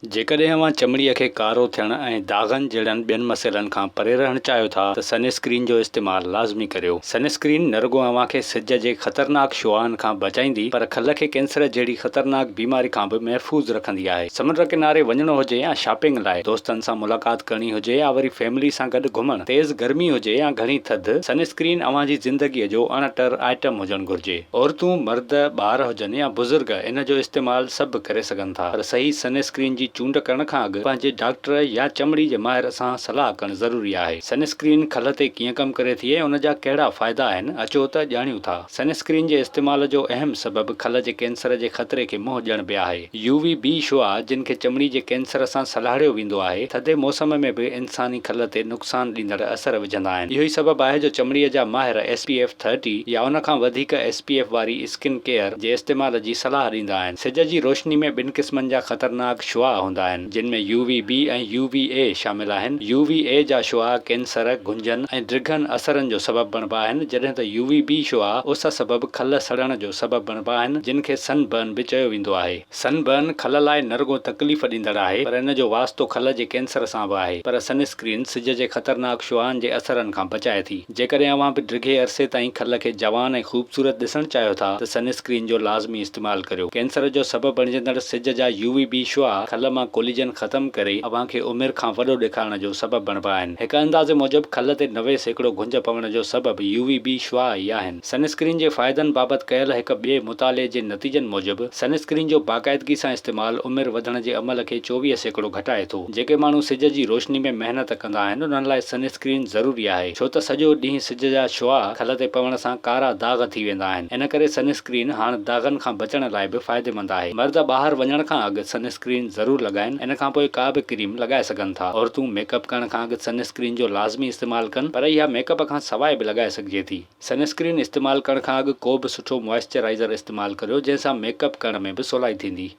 جيڪڏهن اوهان چمڙيء کي ڪارو ٿيڻ ۽ داغن جهڙن ٻين مسئلن کان پري رهڻ چاهيو ٿا ته سن اسڪرين جو استعمال لازمي ڪريو. سن اسڪرين نه رڳو اوهان کي سج جي خطرناڪ شعاعن کان بچائيندي پر کل کي ڪينسر جهڙي خطرناڪ بيماري کان به محفوظ رکندي آهي. سمنڊ ڪناري وڃڻو هجي يا شاپنگ لاء، دوستن سان ملاقات ڪرڻي هجي يا وري فيملي سان گڏ گهمڻ، تيز گرمي هجي يا گهڻي ٿڌ، سن اسڪرين اوهان جي زندگيء جو اڻ ٽر آئٽم هجڻ گهرجي. عورتون، مرد، ٻار هجن يا بزرگ ان جو استعمال سڀ ڪري سگهن ٿا پر صحيح سن اسڪرين جي چونڊ ڪرڻ کان اڳ پنهنجي ڊاڪٽر يا چمڙي جي ماهر سان صلاح ڪرڻ ضروري آهي. سن اسڪرين کل تي ڪيئن ڪم ڪري ٿي ۽ ان جا ڪهڙا فائدا آهن اچو ته ڄاڻيون ٿا. سن اسڪرين جي استعمال جو اهم سبب کل جي ڪينسر جي خطري کي منهن ڏيڻ به آهي. يو وي بي شعاع جن کي چمڙي جي ڪينسر سان سلهاڙيو ويندو آهي، ٿڌي موسم ۾ به انساني کل تي نقصان ڏيندڙ اثر وجهندا آهن. اهو ئي سبب آهي جو چمڙي جا ماهر ايس پي ايف ٿرٽي يا ان کان وڌيڪ ايس پي ايف واري اسڪن ڪيئر جي استعمال جي صلاح ڏيندا آهن. سج جي روشني ۾ ٻن قسمن جا خطرناڪ شعاع هوندا آهن، جن ۾ يو وي بي ۽ يو وي اي شامل آهن. يو وي اي جا شعاع ڪينسر، گهنجن ۽ ڊگهن اثرن جو سبب بڻبا آهن، جڏهن ته يو وي بي شعاع اس سبب کل سڙڻ جو سبب بڻبا آهن، جن کي سن برن به چيو ويندو آهي. سن برن کل لاء نه رڳو تڪليف ڏيندڙ آهي پر ان جو واسطو کل جي ڪينسر سان به آهي پر سن اسڪرين سج جي خطرناڪ شعاعن جي اثرن کان بچائي ٿي. جيڪڏهن اوهان به ڊگهي عرصي تائين کل کي جوان ۽ خوبصورت ڏسڻ چاهيو ٿا ته سن اسڪرين جو لازمي استعمال ڪريو. ڪينسر جو سبب بڻجندڙ سج جا يو وي بي شعاع کل مان ڪوليجن ختم ڪري اوهان کي عمر کان وڏو ڏيکارڻ جو سبب بڻبا آهن. هڪ اندازي موجب کل تي 90% گهنج پوڻ جو سبب يو وي بي شعاع ئي آهن. سن اسڪرين جي فائدن بابت ڪيل هڪ ٻئي مطالعي جي نتيجن موجب، سن اسڪرين جو باقاعدگي سان استعمال عمر وڌڻ جي عمل کي 24% گهٽائي ٿو. جيڪي ماڻهو سج جي روشني ۾ محنت ڪندا آهن، انهن لاء سن اسڪرين ضروري آهي، ڇو ته سڄو ڏينهن سج جا شعاع کل تي پوڻ سان ڪارا داغ ٿي ويندا آهن. ان ڪري سن اسڪرين هاڻ داغن کان بچڻ لاء به فائديمند آهي. مرد ٻاهر وڃڻ کان اڳ سن اسڪرين ضرور لڳائين، ان کانپوء ڪا به ڪريم لڳائي سگهن ٿا. عورتون ميڪ اپ ڪرڻ کان اڳ سن اسڪرين جو لازمي استعمال ڪن، پر اها ميڪ اپ کان سواء به لڳائي سگهجي ٿي. سن اسڪرين استعمال ڪرڻ کان اڳ ڪو به سٺو موئسچرائيزر استعمال ڪريو جنهن سان ميڪ اپ ڪرڻ ۾ به سولائي ٿيندي.